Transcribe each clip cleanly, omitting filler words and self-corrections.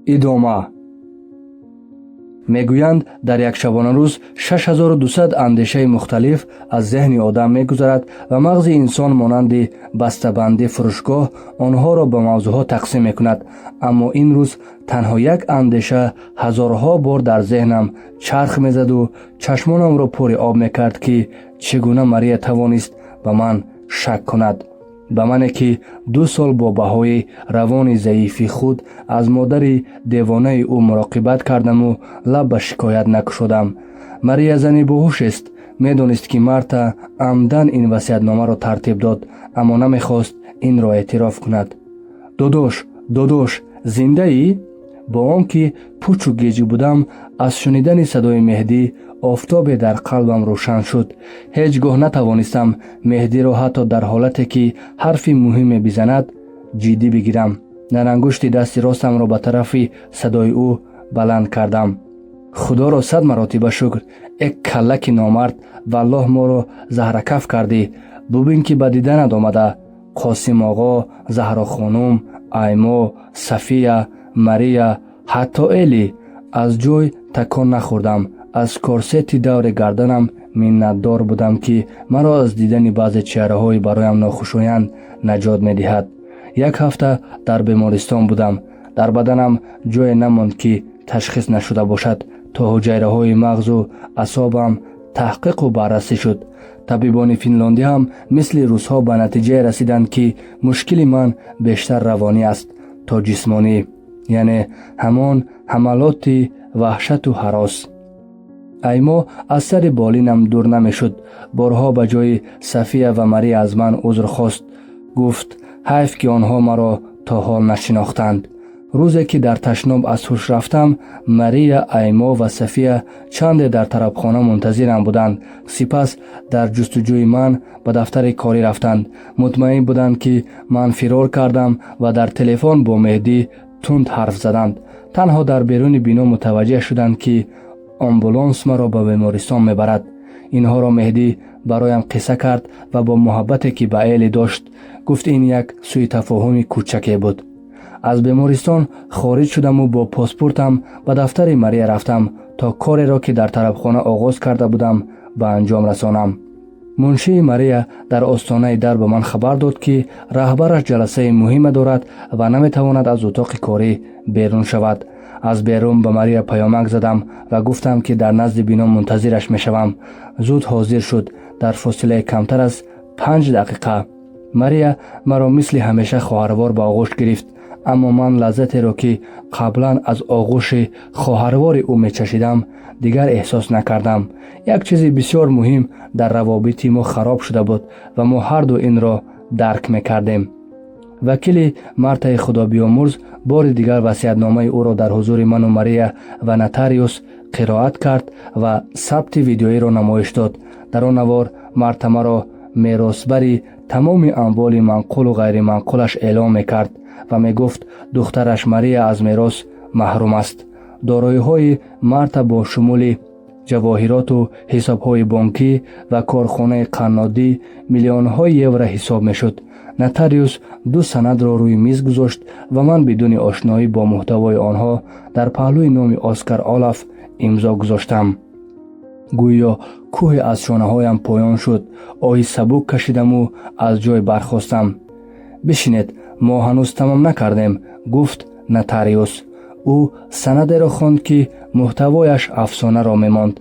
Идома. Мегӯянд, дар як шабонарӯз 6200 андешаи мухталиф аз зеҳни одам мегузарад ва мағзи инсон монанди бастабандӣ фурӯшгоҳ онҳоро ба мавзӯъҳо тақсим мекунад. Аммо ин рӯз танҳо як андеша ҳазорҳо бор дар зеҳнам чарх мезаду чашмонамро пури об мекард, ки чӣ гуна Мария тавонист ба ман шак кунад, ба мане, ки 2 сол бо баҳои равони заифи худ аз модари девонаи ӯ муроқибат кардаму лаб ба шикоят накушодам. Мария зани боҳушест. Медонист, ки Марта амдан ин васиятномаро тартиб дод, аммо намехост инро эътироф кунад. Додош, додош, зиндаӣ? Бо он ки пучу гиҷ будам, аз шунидани садои Меҳдӣ офтобе дар қалбам рӯшан шуд. Ҳеҷ гоҳ натавонистам Меҳдиро ҳатто дар ҳолате, ки ҳарфи муҳиме бизанад, ҷиддӣ бигирам. Нарангушти дасти ростамро ба тарафи садои ӯ баланд кардам. Худоро сад маротиба шукр! Эк каллаки номард, валлоҳ, моро заҳракаф кардӣ. Бубин, ки ба диданат омада: Қосим оғо, Заҳрохонум, Аймо, Сафия, Мария, ҳатто Эли. Аз ҷой такон нахӯрдам. Аз корсети даври гарданам миннатдор будам, ки маро аз дидани баъзе чеҳраҳои бароям нохушоянд наҷот медиҳад. Як ҳафта дар бемористон будам. Дар баданам ҷое намонд, ки ташхис нашуда бошад. То ҳуҷайраҳои мағзу асобам таҳқиқу баррасӣ шуд. Табибони финлондӣ ҳам мисли русҳо ба натиҷае расиданд, ки мушкили ман бештар равонӣ аст, то ҷисмонӣ, яъне ҳамон ҳамалоти ваҳшату ҳарос. Аймо аз сари болинам дур намешуд. Борҳо ба ҷои Сафия ва Мария аз ман узр хост. Гуфт, ҳайф, ки онҳо маро то ҳол нашинохтанд. Рӯзе ки дар ташноб аз ҳуш рафтам, Мария, Аймо ва Сафия чанде дар тарабхона мунтазирам буданд. Сипас дар ҷустуҷӯи ман ба дафтари корӣ рафтанд. Мутмаин буданд, ки ман фирор кардам, ва дар телефон бо Меҳдӣ тунд ҳарф заданд. Танҳо дар беруни бино мутаваҷҷеҳ шуданд, ки амбуланс маро ба бемористон мебарад. Инҳоро Меҳдӣ бароям қисса кард ва бо муҳаббате, ки ба Эли дошт, гуфт, ин як сӯитафоҳуми кӯчаке буд. Аз бемористон хориҷ шудаму бо паспортам ба дафтари Мария рафтам, то кореро, ки дар тарабхона оғоз карда будам, ба анҷом расонам. Муншии Мария дар остонаи дар ба ман хабар дод, ки раҳбараш ҷаласаи муҳиме дорад ва наметавонад аз утоқи корӣ берун шавад. Аз берун ба Мария паёмак задам ва гуфтам, ки дар назди бино мунтазираш мешавам. Зуд ҳозир шуд, дар фосилаи камтар аз 5 дақиқа. Мария маро мисли ҳамеша хоҳарвор ба оғӯш гирифт, аммо ман лаззатеро, ки қаблан аз оғӯши хоҳарвори ӯ мечашидам, дигар эҳсос накардам. Як чизи бисёр муҳим дар равобити мо хароб шуда буд ва мо ҳарду инро дарк мекардем. Вакили Мартаи худобиёмурз бори дигар васиятномаи ӯро дар ҳузури ману Мария ва нотариус қироат кард ва сабти видеоиро намоиш дод. Дар он навор Марта маро меросбари тамоми амволи манқулу ғайриманқулаш эълон мекард ва мегуфт, духтараш Мария аз мерос маҳрум аст. Дороиҳои Марта бо шумули ҷавоҳироту ҳисобҳои бонкӣ ва корхонаи қаннодӣ миллионҳои евро ҳисоб мешуд. Нотариус ду санадро рӯи миз гузошт ва ман бидуни ошноӣ бо муҳтавои онҳо дар паҳлӯи номи Оскар Олаф имзо гузоштам. Гӯё кӯҳе аз шонаҳоям поён шуд. Оҳи сабук кашидаму аз ҷой бархостам. Бишинед, мо ҳанӯз тамом накардем, гуфт нотариус. Ӯ санадеро хонд, ки муҳтавояш афсонаро мемонд.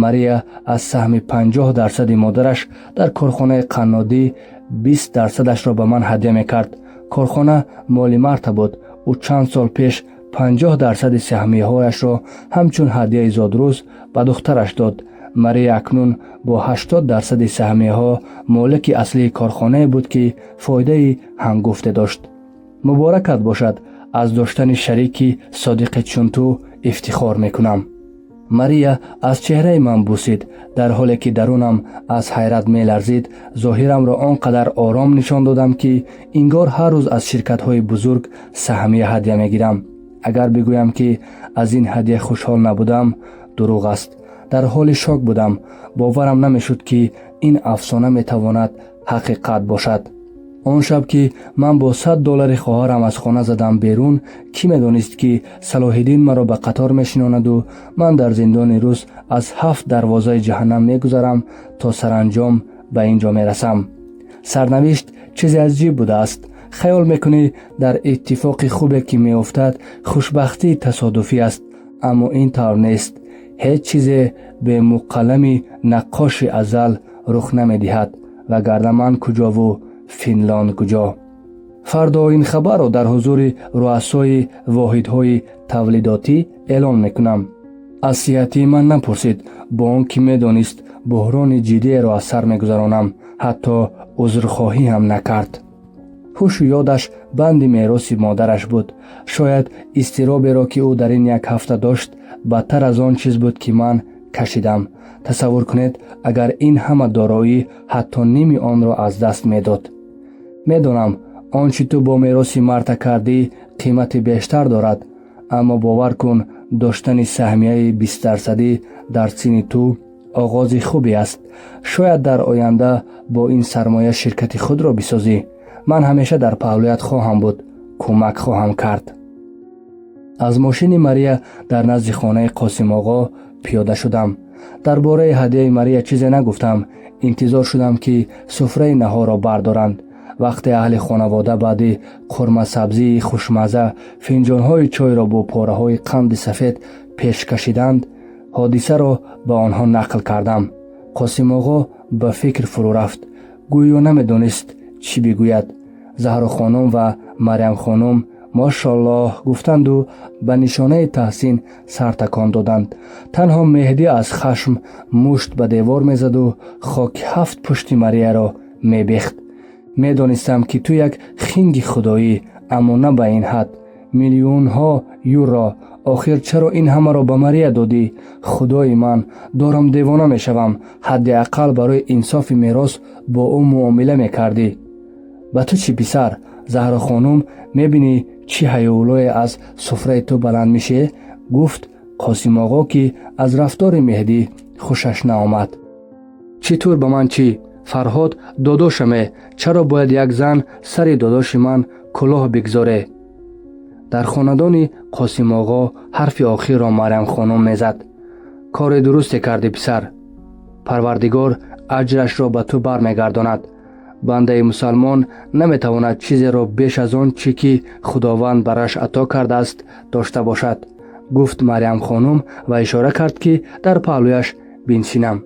Мария аз саҳми 50 дарсади модараш дар корхонаи қаннодӣ 20 дарсадашро ба ман ҳадя мекард. Корхона моли Марта буд. Ӯ чанд сол пеш 50 дарсади саҳмияҳояшро ҳамчун ҳадяи зодрӯз ба духтараш дод. Мария акнун бо 80 дарсади саҳмияҳо молики аслии корхонае буд, ки фоидаи ҳангуфте дошт. Муборакат бошад, аз доштани шарики содиқе чун ту ифтихор мекунам. Мария аз чеҳраи ман бусид. Дар ҳоле ки дарунам аз ҳайрат меларзид, зоҳирамро он қадар ором нишон додам, ки ингор ҳар рӯз аз ширкатҳои бузург саҳмия ҳадя мегирам. Агар бигӯям, ки аз ин ҳадя хушҳол набудам, дурӯғ аст. Дар ҳоли шок будам. Боварам намешуд, ки ин афсона метавонад ҳақиқат бошад. Он шаб, ки ман бо 100 доллари хоҳарам аз хона задам берун, кӣ медонист, ки Салоҳиддин маро ба қатор мешинонаду ман дар зиндони рус аз ҳафт дарвозаи ҷаҳаннам мегузарам, то саранҷом ба ин ҷо мерасам? Сарнавишт чизе аҷиб будааст. Хаёл мекунӣ, дар иттифоқи хубе ки меофтад, хушбахтии тасодуфӣ аст, аммо ин тавр нест. Ҳеҷ чизе бемуқаллами наққоши азал рух намедиҳад, вагарна ман куҷову Финланд куҷо? Фардо ин хабарро дар ҳузури руасои воҳидҳои тавлидотӣ эълон мекунам. Аз сиҳатии ман напурсид, бо он ки медонист, буҳрони ҷиддиеро аз сар мегузаронам, ҳатто узрхоҳӣ ҳам накард. Ҳушу ёдаш банди мероси модараш буд. Шояд изтироберо, ки ӯ дар ин як ҳафта дошт, бадтар аз он чиз буд, ки ман кашидам. Тасаввур кунед, агар ин ҳама дороӣ ҳатто ними онро аз даст медод. Медонам, он чӣ ту бо мероси Марта кардӣ, қимати бештар дорад, аммо бовар кун, доштани саҳмияи 20-дарсадӣ дар синни ту оғози хубе аст. Шояд дар оянда бо ин сармоя ширкати худро бисозӣ. Ман ҳамеша дар паҳлӯят хоҳам буд, кӯмак хоҳам кард. Аз мошини Мария дар назди хонаи Қосимоғо пиёда шудам. Дар бораи ҳадияи Мария чизе нагуфтам. Интизор шудам, ки суфраи наҳорро бардоранд. Вақте аҳли хонавода баъди қурмасабзии хушмазза финҷонҳои чойро бо пораҳои қанди сафед пеш кашиданд, ҳодисаро ба онҳо нақл кардам. Қосимоғо ба фикр фурӯ рафт, гӯё намедонист, чӣ бигӯяд. Заҳрохонум ва Марьямхонум «Мошоллоҳ» гуфтанду ба нишонаи таҳсин сар такон доданд. Танҳо Меҳдӣ аз хашм мушт ба девор мезаду хоки ҳафт пушти Марияро мебехт. Медонистам, ки ту як хинги худоӣ, аммо на ба ин ҳад. Миллионҳо юро охир чаро ин ҳамаро ба Мария додӣ? Худои ман, дорам девона мешавам. Ҳадди ақал барои инсофи мерос бо ӯ муомила мекардӣ. Ба ту чӣ, писар? Заҳрохонум, мебинӣ, чӣ ҳайволое аз суфраи ту баланд мише? Гуфт Қосимоғо, ки аз рафтори Меҳдӣ хушаш наомад. Чӣ тур ба ман чӣ? Фарҳод додошаме. Чаро бояд як зан сари додоши ман кӯлоҳ бигзоре? Дар хонадони Қосимоғо ҳарфи охирро Марьямхонум мезад. Кори дурусте кардӣ, писар. Парвардигор аҷрашро ба ту бармегардонад. Бандаи мусалмон наметавонад чизеро беш аз он чӣ ки Худованд бараш ато кардааст, дошта бошад, гуфт Марьямхонум ва ишора кард, ки дар паҳлӯяш биншинам.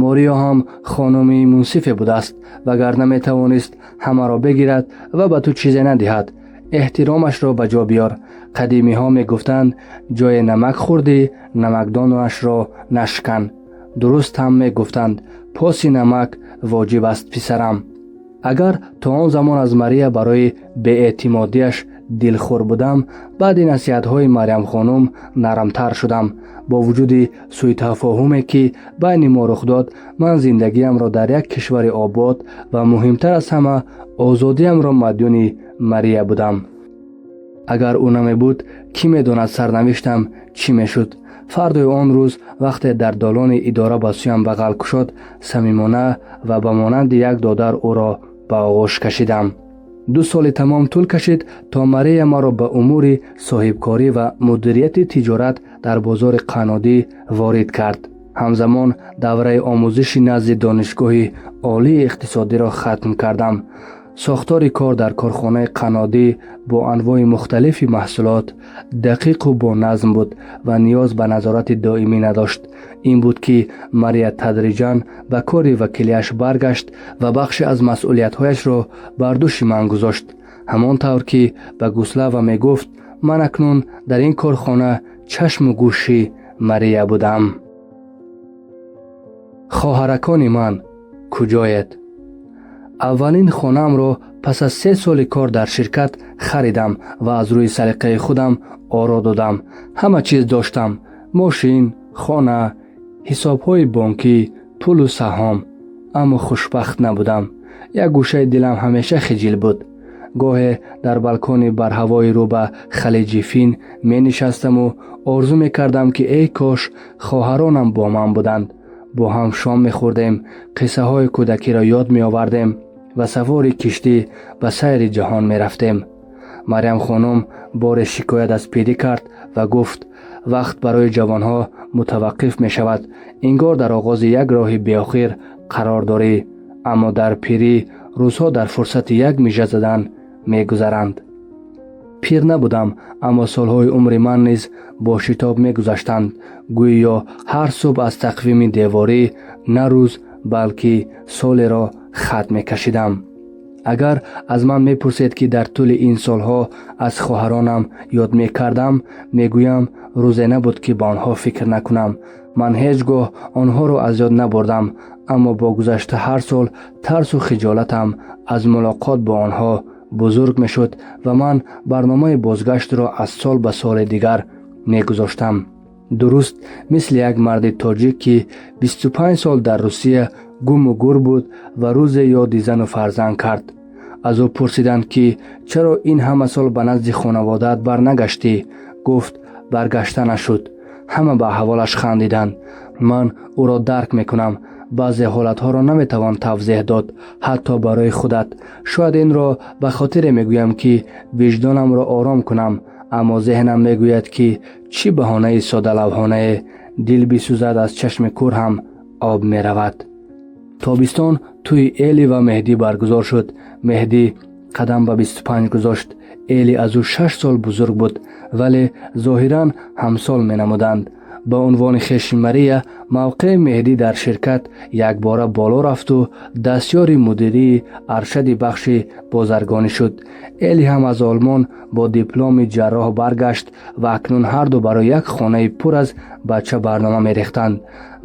Мориё ҳам хонуми мунсифе будааст, вагарна метавонист ҳамаро бигирад ва ба ту чизе надиҳад. Эҳтиромашро ба ҷо биёр. Қадимиҳо мегуфтанд: «Ҷое намак хӯрдӣ, намакдонашро нашкан». Дуруст ҳам мегуфтанд. Поси намак воҷиб аст, писарам. Агар то он замон аз Мария барои беэътимодиаш дилхӯр будам, баъди насиҳатҳои Марьямхонум нарамтар шудам. Бо вуҷуди сӯйтафоҳуме, ки байни мо рух дод, ман зиндагиамро дар як кишвари обод ва, муҳимтар аз ҳама, озодиамро мадюни Мария будам. Агар ӯ намебуд, кӣ медонад, сарнавиштам чӣ мешуд? Фардои он рӯз, вақте дар долони идора ба сӯям бағал кушод, самимона ва ба монанди як додар ӯро ба оғӯш кашидам. 2 соли тамом тӯл кашид, то Мария маро ба умури соҳибкорӣ ва мудирияти тиҷорат дар бозори қаннодӣ ворид кард. Ҳамзамон давраи омӯзиши назди Донишгоҳи Олии иқтисодиро хатм кардам. Сохтори кор дар корхонаи қаннодӣ бо анвои мухталифи маҳсулот дақиқу бо назм буд ва ниёз ба назорати доимӣ надошт. Ин буд, ки Мария тадриҷан ба кори вакилиаш баргашт ва бахше аз масъулиятҳояшро бар дӯши ман гузошт. Ҳамон тавр ки ба Гуслава мегуфт, ман акнун дар ин корхона чашму гӯши Мария будам. Хоҳаракони ман, куҷоед? Аввалин хонаамро пас аз 3 соли кор дар ширкат харидам ва аз рӯи салиқаи худам оро додам. Ҳама чиз доштам: мошин, хона, ҳисобҳои бонкӣ, пулу саҳом, аммо хушбахт набудам. Як гӯшаи дилам ҳамеша хиҷил буд. Гоҳе дар балкони барҳавои рӯ ба Халиҷи Фин менишастаму орзу мекардам, ки эй кош хоҳаронам бо ман буданд, бо ҳам шом мехӯрдем, қиссаҳои кӯдакиро ёд меовардем. Ва савори киштӣ ба сайри ҷаҳон мерафтем. Марьям хонум боре шикоят аз пирӣ кард ва гуфт: вақт барои ҷавонҳо мутаваққиф мешавад, ингор дар оғози як роҳи беохир қарор дорӣ, аммо дар пирӣ рӯзҳо дар фурсати як мижа задан мегузаранд. Пир набудам, аммо солҳои умри ман низ бо шитоб мегузаштанд. Гӯё ҳар субҳ аз тақвими деворӣ на рӯз, балки солеро хат мекашидам. Агар аз ман мепурсед, ки дар тӯли ин солҳо аз хоҳаронам ёд мекардам, мегӯям, рӯзе набуд, ки ба онҳо фикр накунам. Ман ҳеҷ гоҳ онҳоро аз ёд набурдам, аммо бо гузашта ҳар сол тарсу хиҷолатам аз мулоқот бо онҳо бузург мешуд ва ман барномаи бозгаштро аз сол ба соли дигар мегузоштам. Дуруст мисли як марди тоҷик, ки 25 сол дар Русия гуму гур буд ва рӯзе ёди зану фарзанд кард. Аз ӯ пурсиданд, ки чаро ин ҳама сол ба назди хонаводаат барнагаштӣ? Гуфт: баргашта нашуд. Ҳама ба аҳволаш хандиданд. Ман ӯро дарк мекунам. Баъзе ҳолатҳоро наметавон тавзеҳ дод, ҳатто барои худат. Шояд инро ба хотире мегӯям, ки виҷдонамро ором кунам, аммо зеҳнам мегӯяд, ки чӣ баҳонаи содалавҳонае! Дил бисӯзад, аз чашми кур ҳам об меравад. Тобистон тӯи Эли ва Меҳдӣ баргузор шуд. Меҳдӣ қадам ба 25 гузошт. Эли аз ӯ 6 сол бузург буд, вале зоҳиран ҳамсол менамуданд. Ба унвони хеши Мария мавқеи Меҳдӣ дар ширкат якбора боло рафту дастёри мудирии аршади бахши бозаргонӣ шуд. Эли ҳам аз Олмон бо дипломи ҷарроҳ баргашт ва акнун ҳарду барои як хонаи пур аз бача барнома мерехтанд.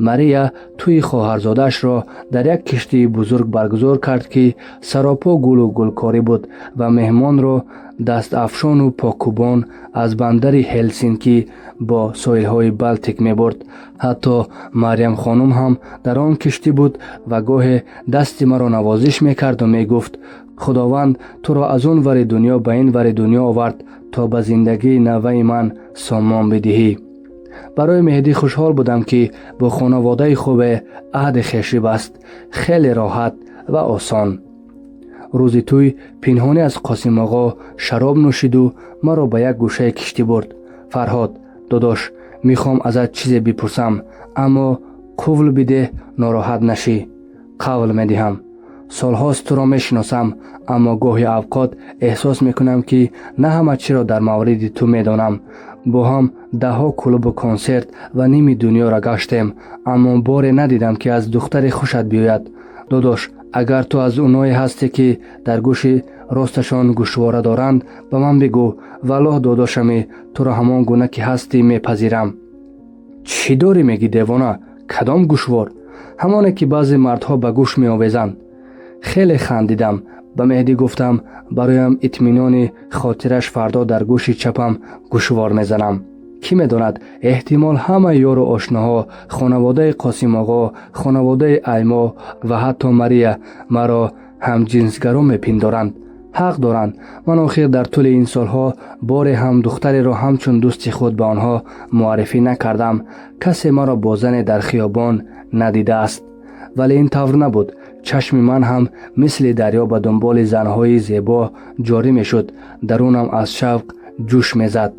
Мария тӯи хоҳарзодаашро дар як киштии бузург баргузор кард, ки саропо гулу гулкорӣ буд ва меҳмонро дастафшону поккубон аз бандари Ҳелсинкӣ бо соҳилҳои Балтик мебурд. Ҳатто Марьям хонум ҳам дар он киштӣ буд ва гоҳе дасти маро навозиш мекарду мегуфт: худованд туро аз он вари дунё ба ин вари дунё овард, то ба зиндагии наваи ман сомон бидиҳӣ. Барои Меҳдӣ хушҳол будам, ки бо хонаводаи хубе аҳди хешӣ баст. Хеле роҳат ва осон. Рӯзи тӯй пинҳонӣ аз Қосимоғо шароб нӯшиду маро ба як гӯшаи киштӣ бурд. Фарҳод, додош, мехоҳам азат чизе бипурсам, аммо қувл бидеҳ, нороҳат нашӣ. Қавл медиҳам. Солҳост туро мешиносам, аммо гоҳи авқот эҳсос мекунам, ки на ҳама чиро дар мавриди ту медонам. Бо ҳам даҳҳо клубу консерт ва ними дунёро гаштем, аммо боре надидам, ки аз духтаре хушат биёяд. Додош, агар ту аз оное ҳастӣ, ки дар гӯши росташон гӯшвора доранд, ба ман бигӯ. Валлоҳ, додошами, туро ҳамон гуна ки ҳастӣ мепазирам. Чӣ дорӣ мегӣ, девона? Кадом гӯшвор? Ҳамоне, ки баъзе мардҳо ба гӯш меовезанд. Хеле хандидам. Ба Меҳдӣ гуфтам, бароям итминони хотираш фардо дар гӯши чапам гӯшвор мезанам. Кӣ медонад, эҳтимол ҳама ёру ошноҳо, хонаводаи Қосимоғо, хонаводаи Аймо ва ҳатто Мария маро ҳамҷинсгаро мепиндоранд. Ҳақ доранд. Ман охир дар тӯли ин солҳо боре ҳам духтареро ҳамчун дӯсти худ ба онҳо муаррифӣ накардам. Касе маро бо зане дар хиёбон надидааст. Вале ин тавр набуд. Чашми ман ҳам мисли дарё ба дунболи занҳои зебо ҷорӣ мешуд. Дарунам аз шавқ ҷӯш мезад.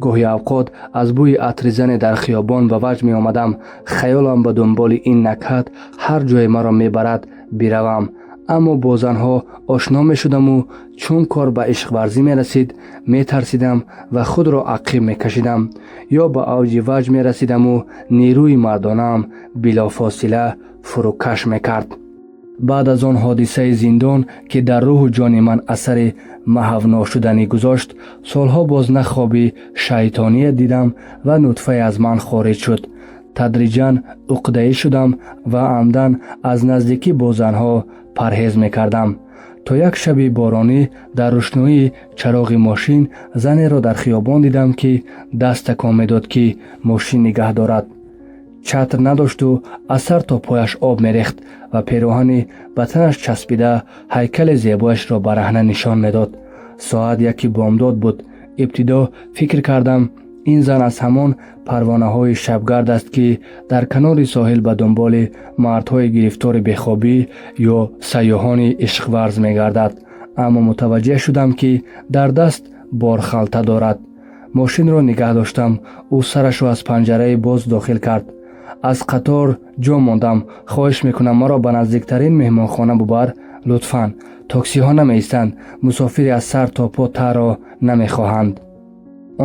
Гоҳи авқот аз бӯи атри зане дар хиёбон ба ваҷд меомадам. Хаёлам ба дунболи ин накҳат ҳар ҷое маро мебарад, биравам. Аммо бо занҳо ошно мешудаму чун кор ба ишқварзӣ мерасид, метарсидам ва худро ақиб мекашидам, ё ба авҷи ваҷд мерасидаму нерӯи мардонаам билофосила фурӯкаш мекард. Баъд аз он ҳодисаи зиндон, ки дар рӯҳу ҷони ман асари маҳавношуданӣ гузошт, солҳо боз на хоби шайтоние дидам ва нутфае аз ман хориҷ шуд. Тадриҷан уқдаӣ шудам ва амдан аз наздикӣ бо занҳо парҳез мекардам. То як шаби боронӣ дар рӯшноии чароғи мошин занеро дар хиёбон дидам, ки даст такон медод, ки мошин нигаҳ дорад. Чатр надошту аз сар то пояш об мерехт ва пероҳани ба танаш часпида ҳайкали зебояшро бараҳна нишон медод. Соат 1 бомдод буд. Ибтидо фикр кардам, Ин зан аз ҳамон парвонаҳои шабгард аст, ки дар канори соҳил ба дунболи мардҳои гирифтори бехобӣ ё сайёҳони ишқварз мегардад. Аммо мутаваҷҷеҳ шудам, ки дар даст борхалта дорад. Мошинро нигаҳ доштам. Ӯ сарашро аз панҷараи боз дохил кард. Аз қатор ҷо мондам. Хоҳиш мекунам, маро ба наздиктарин меҳмонхона бубар, лутфан. Таксиҳо намеистанд. Мусофири аз сар то по тарро намехоҳанд.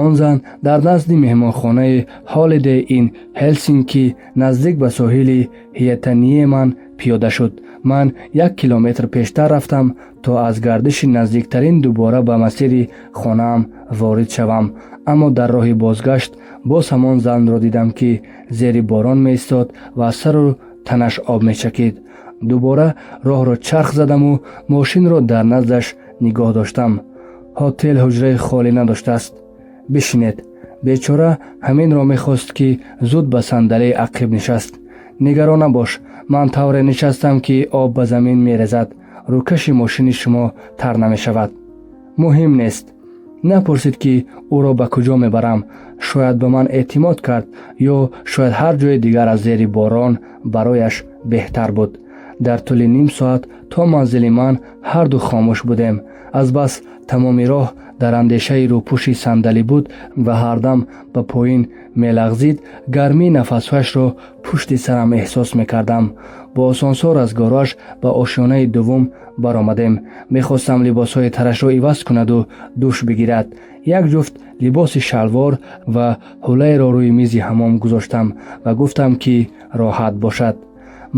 Он зан дар назди меҳмонхонаи Ҳолидей Ин Ҳелсинки, наздик ба соҳили Ҳиетаниеман пиёда шуд. Ман 1 километр пештар рафтам, то аз гардиши наздиктарин дубора ба масири хонаам ворид шавам. Аммо дар роҳи бозгашт боз ҳамон занро дидам, ки зери борон меистод ва аз сару танаш об мечакид. Дубора роҳро чарх задаму мошинро дар наздаш нигоҳ доштам. Ҳотел ҳуҷраи холӣ надоштааст. Бишинед. Бечора ҳаминро мехост, ки зуд ба сандалии ақиб нишаст. Нигарон набош, ман тавре нишастам, ки об ба замин мерезад, рӯкаши мошини шумо тар намешавад. Муҳим нест. Напурсид, ки ӯро ба куҷо мебарам. Шояд ба ман эътимод кард ё шояд ҳар ҷои дигар аз зери борон барояш беҳтар буд. Дар тӯли ним соат то манзили ман ҳарду хомӯш будем. Азбас тамоми роҳ дар андешаи рӯпӯши сандалӣ буд ва ҳардам ба поин мелағзид, гармии нафасҳояшро пушти сарам эҳсос мекардам. Бо осонсор аз гараж ба ошёнаи дуввум баромадем. Мехостам либосҳои тарашро иваз кунаду душ бигирад. Як ҷуфт либоси шалвор ва ҳулайро рӯи мизи ҳамом гузоштам ва гуфтам, ки роҳат бошад.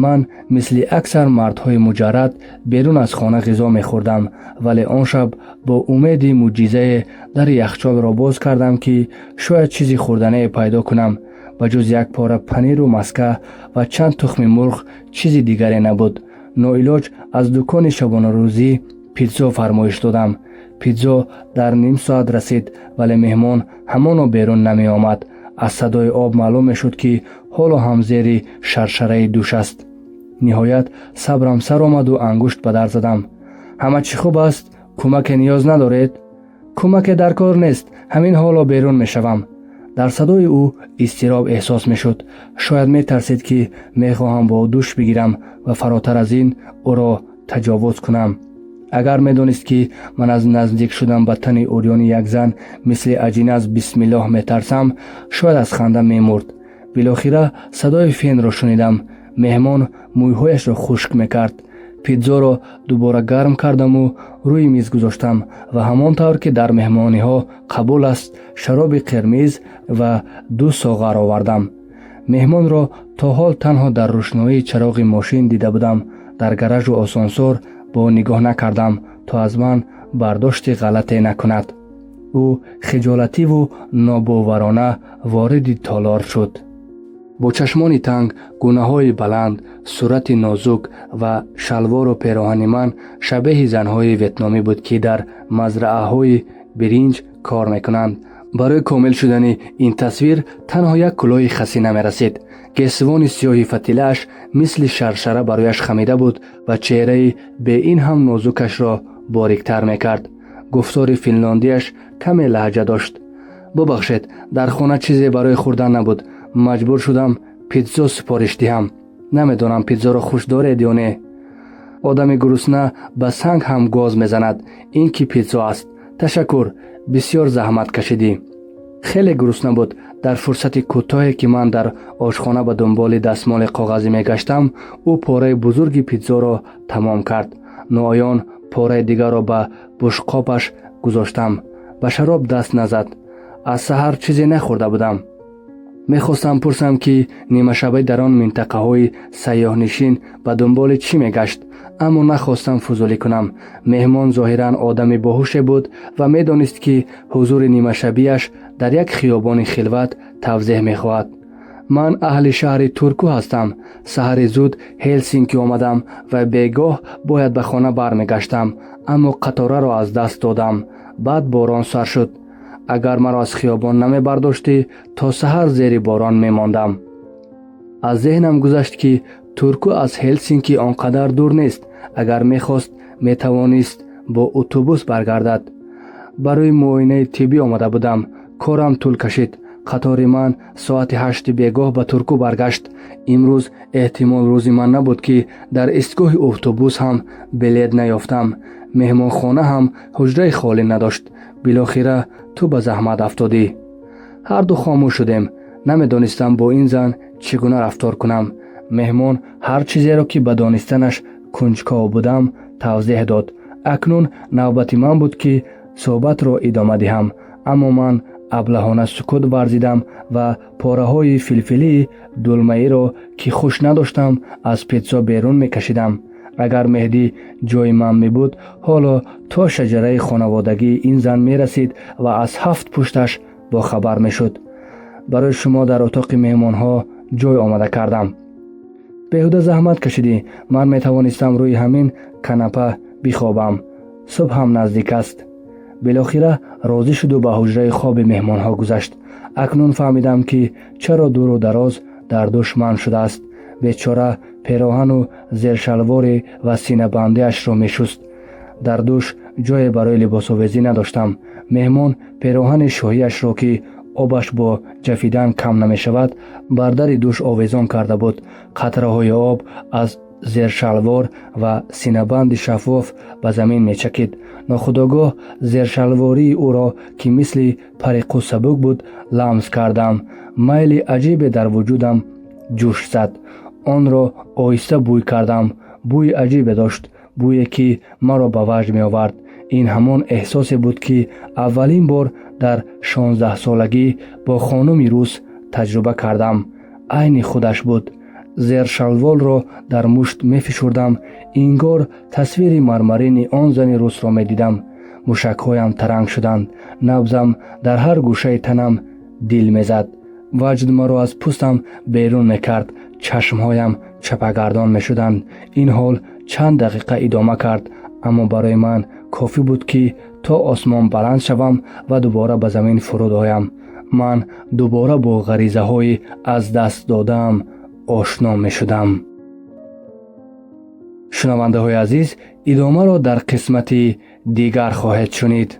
Ман мисли аксар мардҳои муҷаррад берун аз хона ғизо мехӯрдам, вале он шаб бо умеди мӯъҷизае дари яхчолро боз кардам, ки шояд чизи хӯрданае пайдо кунам. Ба ҷуз як пора паниру маска ва чанд тухми мурғ чизи дигаре набуд. Ноилоҷ аз дукони шабонарӯзӣ питзо фармоиш додам. Питзо дар ним соат расид, вале меҳмон ҳамоно берун намеомад. Аз садои об маълум мешуд, ки ҳоло ҳам зери шаршараи душ аст. Ниҳоят сабрам сар омаду ангушт ба дар задам. Ҳама чӣ хуб аст? Кӯмаке ниёз надоред? Кӯмаке дар кор нест, ҳамин ҳоло берун мешавам. Дар садои ӯ изтироб эҳсос мешуд. Шояд метарсид, ки мехоҳам бо ӯ душ бигирам ва фаротар аз ин ӯро таҷовуз кунам. Агар медонист, ки ман аз наздик шудан ба тани урёни як зан мисли аҷина аз бисмиллоҳ метарсам, шояд аз ханда мемурд. Билохира садои фенро шунидам. Меҳмон мӯйҳояшро хушк мекард. Питзоро дубора гарм кардаму рӯи миз гузоштам ва ҳамон тавр ки дар меҳмониҳо қабул аст, шароби қирмиз ва ду соғар овардам. Меҳмонро то ҳол танҳо дар рӯшноии чароғи мошин дида будам. Дар гаражу осонсор бо нигоҳ накардам, то аз ман бардошти ғалате накунад. Ӯ хиҷолативу нобоварона вориди толор шуд. Бо чашмони танг, гунаҳои баланд, сурати нозук ва шалвору пероҳани ман шабеҳи занҳои ветномӣ буд, ки дар мазраъаҳои биринҷ кор мекунанд. Барои комил шудани ин тасвир танҳо як кӯлоҳи хасӣ намерасид. Гесвони сиёҳи фатилааш мисли шаршара барояш хамида буд ва чеҳраи беин ҳам нозукашро бориктар мекард. Гуфтори финлондияш каме лаҳҷа дошт. Бубахшед, дар хона чизе барои хӯрдан набуд, маҷбур шудам питзо супориш диҳам. Намедонам, питзоро хуш доред ё не. Одами гурусна ба санг ҳам гоз мезанад. Ин ки питзо аст. Ташаккур, бисёр заҳмат кашидӣ. Хеле гурусна буд. Дар фурсати кӯтоҳе, ки ман дар ошхона ба дунболи дастмоли коғазӣ мегаштам, ӯ пораи бузурги питзоро тамом кард. Ноаён пораи дигарро ба бушқопаш гузоштам. Ба шароб даст назад. Аз саҳар чизе нахӯрда будам. Мехостам пурсам, ки нимашабӣ дар он минтақаҳои сайёҳнишин ба дунболи чӣ мегашт, аммо нахостам фузулӣ кунам. Меҳмон зоҳиран одами боҳуше буд ва медонист, ки ҳузури нимашабиаш дар як хиёбони хилват тавзеҳ мехоҳад. Ман аҳли шаҳри Турку ҳастам. Саҳари зуд Ҳелсинки омадам ва бегоҳ бояд ба хона бармегаштам, аммо қатораро аз даст додам. Баъд борон сар шуд. Агар маро аз хиёбон намебардоштӣ, то саҳар зери борон мемондам. Аз зеҳнам гузашт, ки Турку аз Ҳелсинки он қадар дур нест. Агар мехост, метавонист бо автобус баргардад. Барои муоинаи тиббӣ омада будам. Корам тӯл кашид. Қатори ман соати 8 бегоҳ ба Турку баргашт. Имрӯз эҳтимол рӯзи ман набуд, ки дар истгоҳи автобус ҳам билет наёфтам. Меҳмонхона ҳам ҳуҷраи холӣ надошт. Билохира ту ба заҳмат афтодӣ. Ҳарду хомӯш шудем. Намедонистам, бо ин зан чӣ гуна рафтор кунам. Меҳмон ҳар чизеро, ки ба донистанаш кунҷков будам, тавзеҳ дод. Акнун навбати ман буд, ки суҳбатро идома диҳам, аммо ман аблаҳона сукут варзидам ва пораҳои филфилии дулмаиро, ки хуш надоштам, аз питсо берун мекашидам. Агар Меҳдӣ ҷои ман мебуд, ҳоло то шаҷараи хонаводагии ин зан мерасид ва аз ҳафт пушташ бохабар мешуд. Барои шумо дар утоқи меҳмонҳо ҷой омода кардам. Беҳуда заҳмат кашидӣ. Ман метавонистам рӯи ҳамин канапа бихобам. Субҳ ҳам наздик аст. Билохира розӣ шуду ба ҳуҷраи хоби меҳмонҳо гузашт. Акнун фаҳмидам, ки чаро дуру дароз дар душ ман шудааст. Бечора пероҳану зершалворӣ ва синабандиашро мешуст. Дар душ ҷое барои либосовезӣ надоштам. Меҳмон пероҳани шоҳиашро, ки обаш бо ҷафидан кам намешавад, бар дари душ овезон карда буд. Қатраҳои об аз зершалвор ва синабанди шаффоф ба замин мечакид. Нохудогоҳ зершалвории ӯро, ки мисли пари қу сабук буд, ламс кардам. Майли аҷибе дар вуҷудам ҷӯш зад. Онро оҳиста бӯй кардам. Бӯи аҷибе дошт, бӯе, ки маро ба ваҷд меовард. Ин ҳамон эҳсосе буд, ки аввалин бор дар 16-солагӣ бо хонуми рус таҷриба кардам. Айни худаш буд. Зершалворро дар мушт мефишурдам, ингор тасвири мармарини он зани русро медидам. Мушакҳоям таранг шуданд, набзам дар ҳар гӯшаи танам дил мезад. Ваҷд маро аз пӯстам берун мекард. Чашмҳоям чапагардон мешуданд. Ин ҳол чанд дақиқа идома кард, аммо барои ман кофӣ буд, ки то осмон баланд шавам ва дубора ба замин фуруд оям. Ман дубора бо ғаризаҳои аз даст додаам ошно мешудам. Шунавандаҳои азиз, идомаро дар қисмати дигар хоҳед шунид.